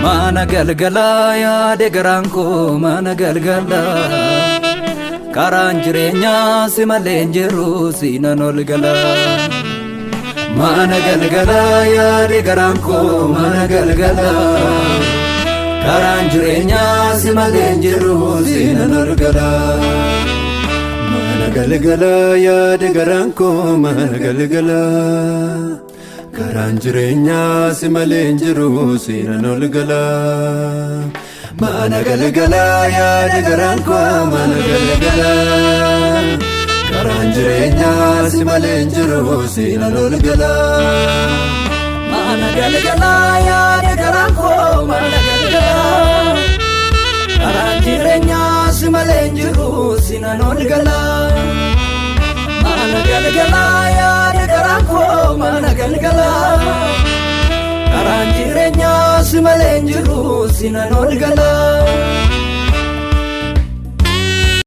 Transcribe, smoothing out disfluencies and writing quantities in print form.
Mana galgalaa yaade garaan koo mana galgalaa, karaan jireenyaa si malee hin jiru, siinan ol galaa. Mana galgalaa yaade garaan koo mana galgalaa, karaan jireenyaa si malee hin jiru, siinan ol galaa. Mana galgalaa yaade garaan koo mana galgalaa, karaan jireenyaa si malee hin jiru, siinan ol galaa. Mana galgalaa yaade garaan koo mana galgalaa, karaan jireenyaa si malee hin jiru, siinan ol galaa. Mana galgalaa yaade garaan koo mana galgalaa, karaan jireenyaa si malee hin jiru, siinan ol galaa. Mana galgalaa yaade garaan koo mana galgalaa, karaan jireenyaa si malee hin jiru, siinan ol galaa.